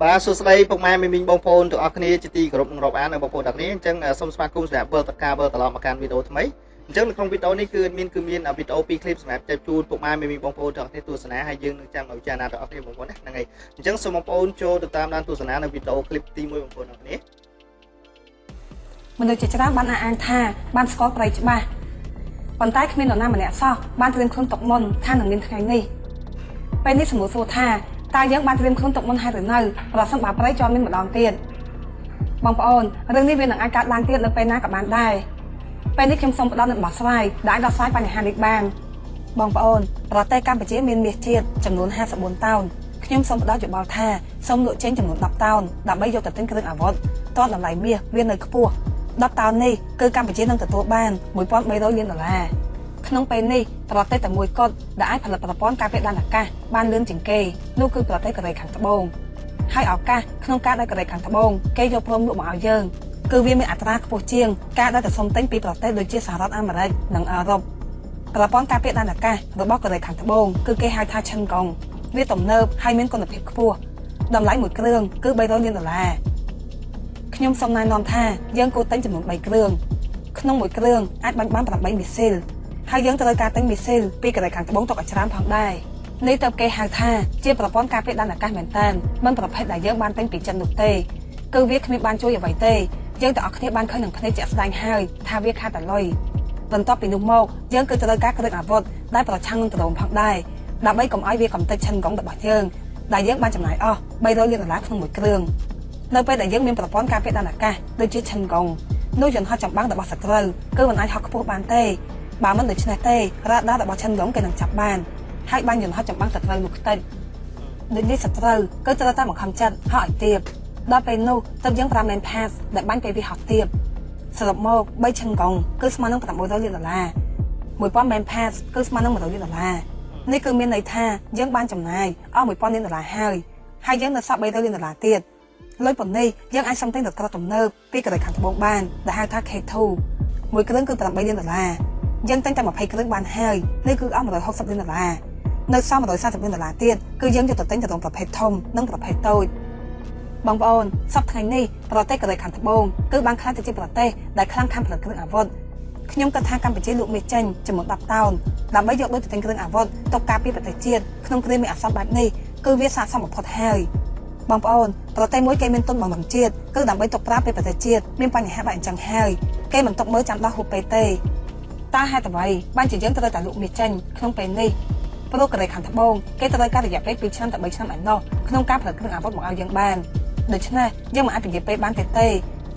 បាទសួស្តីពុកម៉ែមីមីងបងប្អូនទាំងអស់គ្នាជាទីគោរពនិងរាប់អាននៅបងប្អូនទាំងគ្នាអញ្ចឹងសូមស្វាគមន៍សម្រាប់វិលតការវិលត្រឡប់មកកាន់វីដេអូថ្មីអញ្ចឹងនៅក្នុងវីដេអូនេះគឺមានគឺមានវីដេអូពីរឃ្លីបសម្រាប់ចែកជូនពុកម៉ែមីមីងបងប្អូនទាំងអស់គ្នាទស្សនាហើយយើងនឹងចាំឲ្យចារណាទាំងអស់គ្នាបងប្អូនណាហ្នឹងហើយអញ្ចឹងសូមបងប្អូនចូលទៅតាមដានទស្សនានៅវីដេអូឃ្លីបទី1បងប្អូនទាំងអស់គ្នា មនុស្សជាច្រើនបានអះអាងថាបានស្គាល់ព្រៃច្បាស់ប៉ុន្តែគ្មាននរណាម្នាក់សោះបានត្រៀមខ្លួនទុកមុនថានឹងមានថ្ងៃនេះពេលនេះសំណួរសួរថាតើយើងបានត្រៀមខ្លួនទុកមុនហើយឬនៅប្រសិនបើព្រៃជាប់មានម្ដងទៀតបងប្អូនរឿងនេះវានឹងអាចកើតឡើងទៀតនៅពេលណាក៏បានដែរពេលនេះខ្ញុំសូមផ្ដល់នូវដំណោះស្រាយដែលអាចដោះស្រាយបញ្ហានេះបានបងប្អូនប្រទេសកម្ពុជាមានមាសជាតិចំនួន54តោនខ្ញុំសូមផ្ដល់យោបល់ថាសូមលក់ចេញចំនួន10តោនដើម្បីយកទៅទិញគ្រឿងអាវុធតនតម្លៃមាសវានៅខ្ពស់10តោននេះគឺកម្ពុជានឹងទទួលបាន1300លានដុល្លារក្នុងពេលនេះប្រទេសតែមួយគត់ដែលអាចផលិតប្រព័ន្ធការពារដែនអាកាសបានលឿនជាងគេនោះគឺប្រទេសកូរ៉េខាងត្បូងហើយឱកាសក្នុងការដែលកូរ៉េខាងត្បូងគេយកព្រមលក់មកឲ្យយើងគឺវាមានអត្រាខ្ពស់ជាងការដែលទៅសុំទិញពីប្រទេសដូចជាសហរដ្ឋអាមេរិកនិងអឺរ៉ុបប្រព័ន្ធការពារដែនអាកាសរបស់កូរ៉េខាងត្បូងគឺគេហៅថាឈិនកុងវាទំនើបហើយមានគុណភាពខ្ពស់តម្លៃមួយគ្រឿងគឺ300លានដុល្លារខ្ញុំសូមណែនាំថាយើងគួរទិញចំនួន3គ្រឿងក្នុងមួយគ្រឿងអាចបាញ់បាន8មីស៊ីលហើយយើងត្រូវការទិញមីស៊ីលពីកូរ៉េខាងត្បូងទុកឲ្យច្រើនផងដែរនេះទៅគេហៅថាជាប្រព័ន្ធការពារដែនអាកាសមែនតើមិនប្រភេទដែលយើងបានទិញពីចិននោះទេគឺវាគ្មានបានជួយអ្វីទេយើងទាំងអស់គ្នាបានឃើញនឹងភ្នែកជាក់ស្ដែងហើយថាវាខាតតែលុយបន្ទាប់ពីនោះមកយើងគឺត្រូវការគ្រឿងអាវុធដែលប្រឆាំងនឹងដ្រូនផងដែរដើម្បីកុំឲ្យវាកំទេចឈិនកុងរបស់យើងដែលយើងបានចំណាយអស់300លានដុល្លារក្នុងមួយគ្រឿងនៅពេលដែលយើងមានប្រព័ន្ធការពារដែនអាកាសដូចជាឈិនកុងនោះយន្តហោះចម្បាំងរបស់សត្រូវគឺមិនអាចហោះខ្ពស់បានទេបើមិនដូច្នេះទេរ៉ាដារបស់ឈិនកុងគេនឹងចាប់បានហើយបានយន្តហោះចម្បាំងសត្រូវនោះខ្ទេចដូចនេះសត្រូវគឺត្រូវតែបង្ខំចិត្តហោះឲ្យទាបដល់ពេលនោះទើបយើងប្រើ MANPADS ដែលបាញ់ពេលវាហោះទាបសរុបមក3ឈិនកុងគឺស្មើនឹង600លានដុល្លារ1000 MANPADS គឺស្មើនឹង100លានដុល្លារនេះគឺមានន័យថាយើងបានចំណាយអស់1000លានដុល្លារហើយហើយយើងនៅសល់300លានដុល្លារទៀតលុយប៉ុណ្នេះយើងអាចសុំទិញរថក្រោះទំនើបពីកូរ៉េខាងត្បូងបានដែលហៅថា K2 មួយគ្រឿងគឺ8លានដុល្លារយើងទិញតែ20គ្រឿងបានហើយនេះគឺអស់160លានដុល្លារនៅសល់140លានដុល្លារទៀតគឺយើងយកទៅទិញទៅប្រភេទធំនិងប្រភេទតូចបងប្អូនសប្តាហ៍ថ្ងៃនេះប្រទេសកូរ៉េខាងត្បូងគឺបានក្លាយទៅជាប្រទេសដែលខ្លាំងខាងផលិតគ្រឿងអាវុធខ្ញុំគិតថាកម្ពុជាលក់មាសចេញចំនួន10តោនដើម្បីយកលុយទៅទិញគ្រឿងអាវុធទុកការពារប្រទេសជាតិក្នុងគ្រាមានអាសន្នបែបនេះគឺវាស័ក្តិសមបំផុតហើយបងប្អូនប្រទេសមួយគេមានទុនបំរុងជាតិគឺដើម្បីទុកប្រើពេលប្រទេសជាតិមានបញ្ហាបែបអញ្ចឹងហើយគេមិនទុកមើលចាំដោះហួសពេលទេតើហេតុអ្វីបានជាយើងត្រូវតែលក់មាសចេញក្នុងពេលនេះព្រោះកូរ៉េខាងត្បូងគេត្រូវការរយៈពេល2ឆ្នាំទៅ3ឆ្នាំឯណោះក្នុងការផលិតគ្រឿងអាវុធមកឲ្យយើងបានដូច្នេះយើងមិនអាចពន្យាពេលបានទេទេ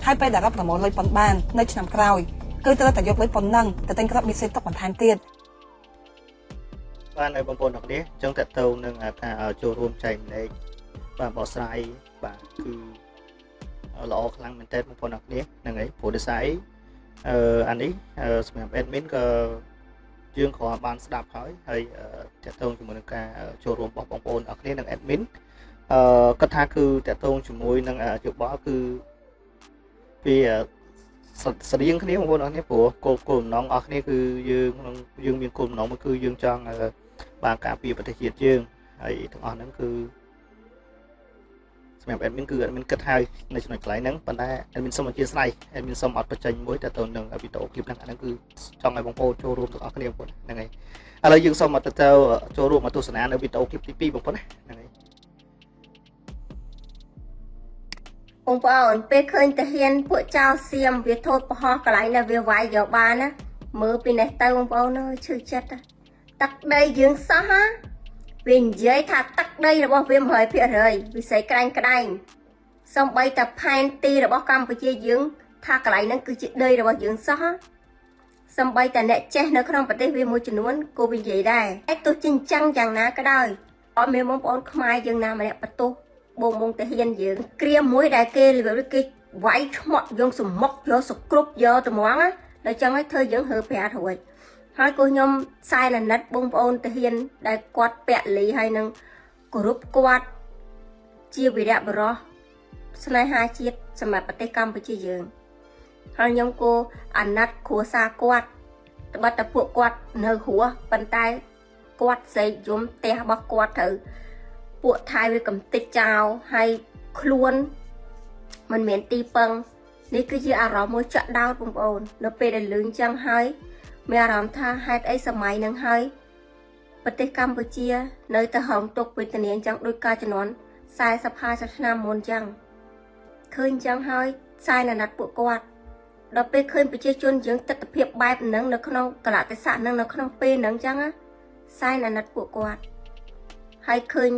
ហើយពេលដែលរដ្ឋប្រមូលលុយប៉ុនបាននៅឆ្នាំក្រោយគឺត្រូវតែយកលុយប៉ុនហ្នឹងទៅទិញគ្រាប់មីស៊ីលទុកបន្ថែមទៀត បាទនៅបងប្អូនទាំងគ្នាអញ្ចឹងតើតើនឹងការចូលរួមចែកម្លែកបាទបកស្រាយបាទគឺល្អខ្លាំងមែនតើបងប្អូនទាំងគ្នាហ្នឹងហើយព្រោះដោយសារអឺអានេះសម្រាប់ admin ក៏យើងគ្រាន់បានស្ដាប់ហើយហើយតកតងជាមួយនឹងការចូលរួមរបស់បងប្អូនអរគ្នានិង admin អឺគាត់ថាគឺតកតងជាមួយនឹងយោបល់គឺពីស្រៀងគ្នាបងប្អូនអរគ្នាព្រោះគោលគោលបំណងអស់គ្នាគឺយើងក្នុងយើងមានគោលបំណងមួយគឺយើងចង់បានការពារប្រទេសជាតិយើងហើយទាំងអស់ហ្នឹងគឺសម្រាប់ admin គឺ admin គិតហើយនៅចំណុចកន្លែងហ្នឹងប៉ុន្តែ admin សូមអធិស្ឋាន admin សូមអត់បញ្ចេញមួយទៅទៅនឹងវីដេអូឃ្លីបហ្នឹងអាហ្នឹងគឺចង់ឲ្យបងប្អូនចូលរួមទាំងអស់គ្នាបងប្អូនហ្នឹងហើយឥឡូវយើងសូមមកទៅចូលរួមមកទស្សនានៅវីដេអូឃ្លីបទី2បងប្អូនណាហ្នឹងហើយ បងប្អូនពេលឃើញតាហ៊ានពួកចៅសៀមវាថូតប្រហោះកន្លែងដែលវាវាយយកបានណាមើលពីនេះទៅបងប្អូនអើយឈឺចិត្តទឹកដីយើងសោះហាវានិយាយថាទឹកដីរបស់វា100%វិស័យក្រាញ់ក្ដែងសំបីតែផែនទីរបស់កម្ពុជាយើងថាកន្លែងហ្នឹងគឺជាដីរបស់យើងសោះសំបីតែអ្នកចេះនៅក្នុងប្រទេសវាមួយចំនួនក៏វានិយាយដែរតែទោះជាអញ្ចឹងយ៉ាងណាក៏ដោយអត់មានបងប្អូនខ្មែរយើងណាម្នាក់បន្ទោសបងបងតាហ៊ានយើងគ្រាមួយដែលគេរបៀបគេវាយឆ្មក់យើងសមុកយកសគ្រប់យកត្មងណាដល់ចឹងហើយធ្វើយើងហើប្រារួចហើយគូខ្ញុំខ្សែលណិតបងប្អូនតាហ៊ានដែលគាត់ពាក់លីហើយនឹងគោរពគាត់ជាវីរៈបរោះស្នេហាជាតិសម្រាប់ប្រទេសកម្ពុជាយើងហើយខ្ញុំគួរអាណិតគ្រួសារគាត់ត្បិតតែពួកគាត់នៅរស់ប៉ុន្តែគាត់ស្រែកយំផ្ទះរបស់គាត់ត្រូវពួកថៃវាកំតិចចោលហើយ ខ្លួនមិនមានទីពឹងនេះគឺជាអារម្មណ៍មួយចាក់ដោតបងប្អូននៅពេលដែលលឺអញ្ចឹងហើយមានអារម្មណ៍ថាហេតុអីសម័យនឹងហើយប្រទេសកម្ពុជា នៅតែហងទុកវេទនាអញ្ចឹងដោយការជំនាន់40 50ឆ្នាំមុនអញ្ចឹងឃើញអញ្ចឹងហើយខ្សែអាណិតពួកគាត់ដល់ពេលឃើញប្រជាជនយើងទស្សនភាពបែបហ្នឹងនៅក្នុងកលៈទេសៈហ្នឹងនៅក្នុងពេលហ្នឹងអញ្ចឹងណាខ្សែអាណិតពួកគាត់ហើយឃើញ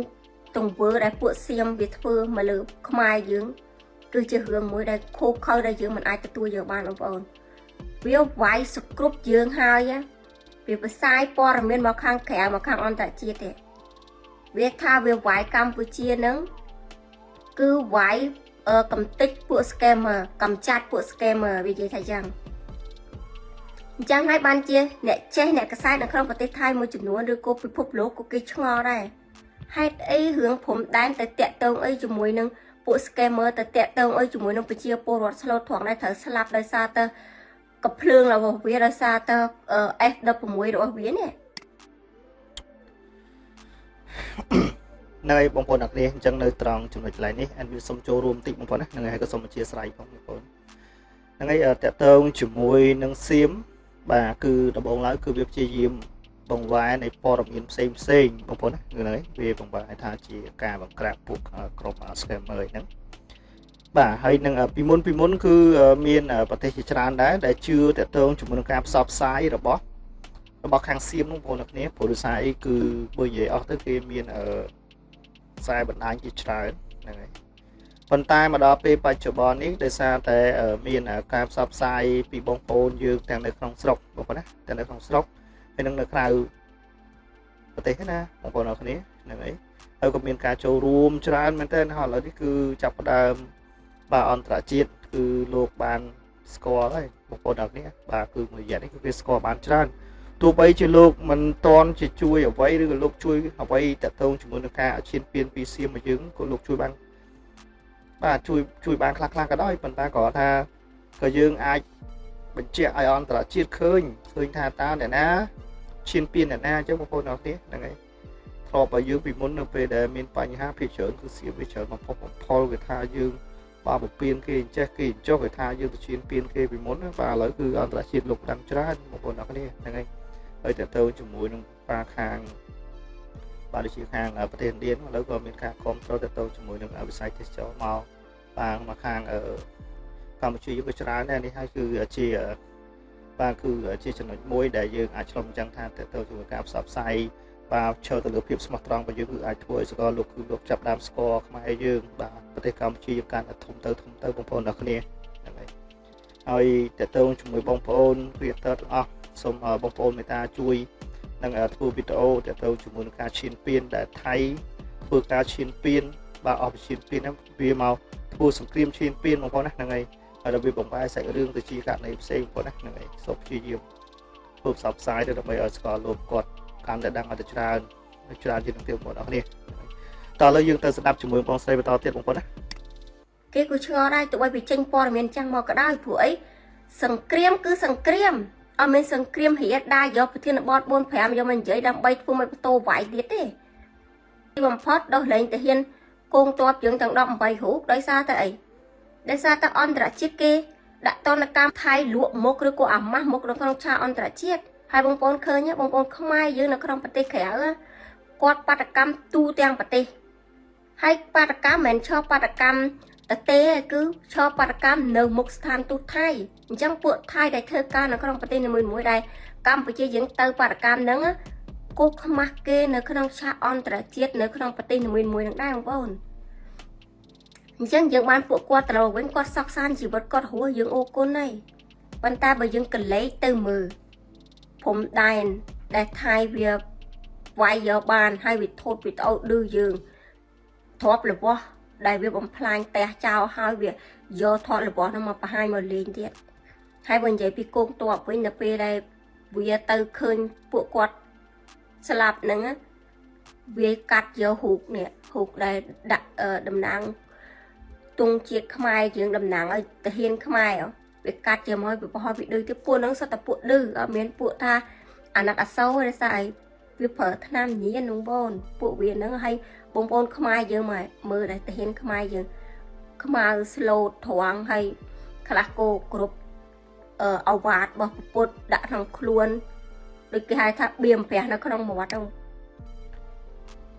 ទង្វើដែលពួកសៀមវាធ្វើមកលើខ្មែរយើង គឺជារឿងមួយដែលខូខើដែលយើងមិនអាចទទួលយកបានបងប្អូនវាវាយសគ្រប់យើងហើយណាវាផ្សាយព័ត៌មានមកខាងក្រៅមកខាងអន្តរជាតិទេវាថាវាវាយកម្ពុជានឹងគឺវាយកំតិចពួក scammer កំចាត់ពួក scammer វានិយាយថាយ៉ាងអញ្ចឹងហើយបានជាអ្នកចេះអ្នកកសែតនៅក្នុងប្រទេសថៃមួយចំនួនឬក៏ពិភពលោកក៏គេឆ្ងល់ដែរហេតុអីរឿងព្រំដែនទៅតាក់ទងអីជាមួយនឹងពួក scammer ទៅតាក់ទងអីជាមួយនឹងប្រជាពលរដ្ឋស្លូតត្រង់ដែរត្រូវស្លាប់ដោយសារតែកភ្លើងរបស់វាដោយសារតែ F16 របស់វានេះ នៅឯបងប្អូនអ្នកគ្នាអញ្ចឹងនៅត្រង់ចំណុចកន្លែងនេះអានវាសូមចូលរួមតិចបងប្អូនណាហ្នឹងហើយក៏សូមអធិស្ឋានផងបងប្អូនហ្នឹងហើយតកតងជាមួយនឹងសៀមបាទគឺដំបូងឡើយគឺវាព្យាយាមបង្វែរនៃព័ត៌មានផ្សេងផ្សេងបងប្អូនណាហ្នឹងហើយវាបង្វែរថាជាការបង្ក្រាបពួកក្រុម scammer ហ្នឹងបាទហើយនឹងពីមុនពីមុនគឺមានប្រទេសជាច្រើនដែរដែលជឿតកតងជាមួយនឹងការផ្សព្វផ្សាយរបស់របស់ខាងសៀមនោះបងប្អូនអ្នកគ្នាព្រោះដោយសារអីគឺបើនិយាយអស់ទៅគេមានអឺ ខ្សែបណ្ដាញជាច្រើនហ្នឹងហើយប៉ុន្តែមកដល់ពេលបច្ចុប្បន្ននេះដោយសារតែមានការផ្សព្វផ្សាយពីបងប្អូនយើងទាំងនៅក្នុងស្រុកបងប្អូនណាទាំងនៅក្នុងស្រុកហើយនិងនៅក្រៅប្រទេសណាបងប្អូនអរគ្នាហ្នឹងហើយហើយក៏មានការចូលរួមច្រើនមែនទែនហើយឥឡូវនេះគឺចាប់ផ្ដើមបាទអន្តរជាតិគឺលោកបានស្គាល់ហើយបងប្អូនអរគ្នាបាទគឺមួយរយៈនេះគឺគេស្គាល់បានច្រើនទោះបីជាលោកមិនតន់ជាជួយអ្វីឬក៏លោកជួយអ្វីតកតងជាមួយនឹងការឈានពៀនពីសៀមមកយើងក៏លោកជួយបានបាទជួយជួយបានខ្លះខ្លះក៏ដោយប៉ុន្តែក៏ថាក៏យើងអាចបញ្ជាក់ឲ្យអន្តរជាតិឃើញឃើញថាតើអ្នកណាឈានពៀនអ្នកណាអញ្ចឹងបងប្អូនអរគ្នាហ្នឹងហើយធ្លាប់ឲ្យយើងពីមុននៅពេលដែលមានបញ្ហាភាគច្រើនគឺសៀមវាច្រើនបំផុសបំផុលវាថាយើងបាទបំពេញគេអញ្ចេះគេអញ្ចោះគេថាយើងទៅឈានពៀនគេពីមុនណាបាទឥឡូវគឺអន្តរជាតិលោកដឹងច្រើនបងប្អូនអរគ្នាហ្នឹងហើយហើយតទៅជាមួយនឹងបាខាងបាទដូចជាខាងប្រទេសឥណ្ឌាឥឡូវក៏មានការគ្រប់គ្រងទៅជាមួយនឹងវិស័យទេសចរមកបាទមកខាងកម្ពុជាយើងក៏ច្រើនដែរនេះហើយគឺជាបាទគឺជាចំណុចមួយដែលយើងអាចឆ្លុះបញ្ចាំងថាទៅជាមួយការផ្សព្វផ្សាយបាទឈរទៅលើភាពស្មោះត្រង់របស់យើងគឺអាចធ្វើឲ្យសកលលោកគឺលោកចាប់ដើមស្គាល់ខ្មែរយើងបាទប្រទេសកម្ពុជាយើងកាន់តែធំទៅធំទៅបងប្អូនទាំងគ្នាហ្នឹងហើយហើយតទៅជាមួយបងប្អូន creator ទាំងអស់សូមបងប្អូនមេត្តាជួយនឹងធ្វើវីដេអូតទៅជាមួយនឹងការឈានពៀនដែលថៃធ្វើការឈានពៀនបាទអស់ពីឈានពៀនហ្នឹងវាមកធ្វើសង្គ្រាមឈានពៀនបងប្អូនណាហ្នឹងហើយហើយដល់វាបំបែសាច់រឿងទៅជាករណីផ្សេងបងប្អូនណាហ្នឹងហើយសូមព្យាយាមធ្វើផ្សព្វផ្សាយទៅដើម្បីឲ្យស្គាល់លោកគាត់កាន់តែដឹងឲ្យទៅច្រើនច្រើនជាងនឹងទៀតបងប្អូនអរគ្នាតោះឥឡូវយើងទៅស្ដាប់ជាមួយបងស្រីបន្តទៀតបងប្អូនណា គេក៏ឆ្ងល់ដែរទោះបីវាចេញព័ត៌មានចាំងមកក៏ដោយព្រោះអីសង្គ្រាមគឺសង្គ្រាមអត់មានសង្គ្រាមរៀដាយកប្រធានបទ4 5យកមកនិយាយដើម្បីធ្វើឲ្យបន្ទោវាយទៀតទេទីបំផុតដោះលែងទាហានកងទ័ពយើងទាំង18រូបដោយសារតែអីដោយសារតែអន្តរជាតិគេដាក់តនកម្មថៃលក់មុខឬក៏អាម៉ាស់មុខនៅក្នុងឆាកអន្តរជាតិហើយបងប្អូនឃើញទេបងប្អូនខ្មែរយើងនៅក្នុងប្រទេសក្រៅគាត់បាតកម្មទូទាំងប្រទេសហើយបាតកម្មមិនមែនឈរបាតកម្មតទេគឺឈរបាតកម្មនៅមុខស្ថានទូតថៃអញ្ចឹងពួកថៃដែលធ្វើការនៅក្នុងប្រទេសនីមួយៗដែលកម្ពុជាយើងទៅបាតកម្មហ្នឹងគោះខ្មាស់គេនៅក្នុងឆាកអន្តរជាតិនៅក្នុងប្រទេសនីមួយៗហ្នឹងដែរបងប្អូនអញ្ចឹងយើងបានពួកគាត់ត្រឡប់វិញគាត់សោកសានជីវិតគាត់រស់យើងអូគុណហើយប៉ុន្តែបើយើងកលេចទៅមើលព្រំដែនដែលថៃវាវាយយកបានហើយវាថតវីដេអូឌឺយើងទ្របរបស់ដែលវាបំផ្លាញផ្ទះចោលហើយវាយកថតរបស់នោះមកបង្ហាញមកលេងទៀតហើយបើនិយាយពីកងទ័ពវិញនៅពេលដែលវាទៅឃើញពួកគាត់ស្លាប់ហ្នឹងវាកាត់យកហ៊ូកនេះហ៊ូកដែលដាក់តំណាងទង់ជាតិខ្មែរយើងតំណាងឲ្យទាហានខ្មែរវាកាត់យកមកវាបោះវាឌឺទៀតពួកហ្នឹងសុទ្ធតែពួកឌឺអត់មានពួកថាអាណិតអាសូរទេសារអីវាប្រើថ្នាំញៀនបងប្អូនពួកវាហ្នឹងហើយបងប្អូនខ្មែរយើងមកមើលដែរទាហានខ្មែរយើង ខ្មៅស្លូតត្រង់ហើយខ្លះគោគ្រប់អឺអវាទរបស់ពុទ្ធដាក់ក្នុងខ្លួនដូចគេហៅថាបៀមប្រាស់នៅក្នុងមាត់ហ្នឹង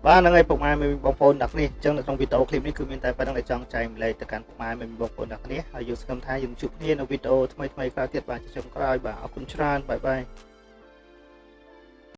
បាទហ្នឹងហើយពុកម៉ែបងប្អូនអ្នកគ្នាអញ្ចឹងនៅក្នុងវីដេអូឃ្លីបនេះគឺមានតែប៉ុណ្្នឹងដែលចង់ចែកម្លែកទៅកាន់ពុកម៉ែបងប្អូនអ្នកគ្នាហើយយើងសង្ឃឹមថាយើងជួបគ្នានៅវីដេអូថ្មីៗក្រោយទៀតបាទជាចុងក្រោយបាទអរគុណច្រើនបាយបាយ។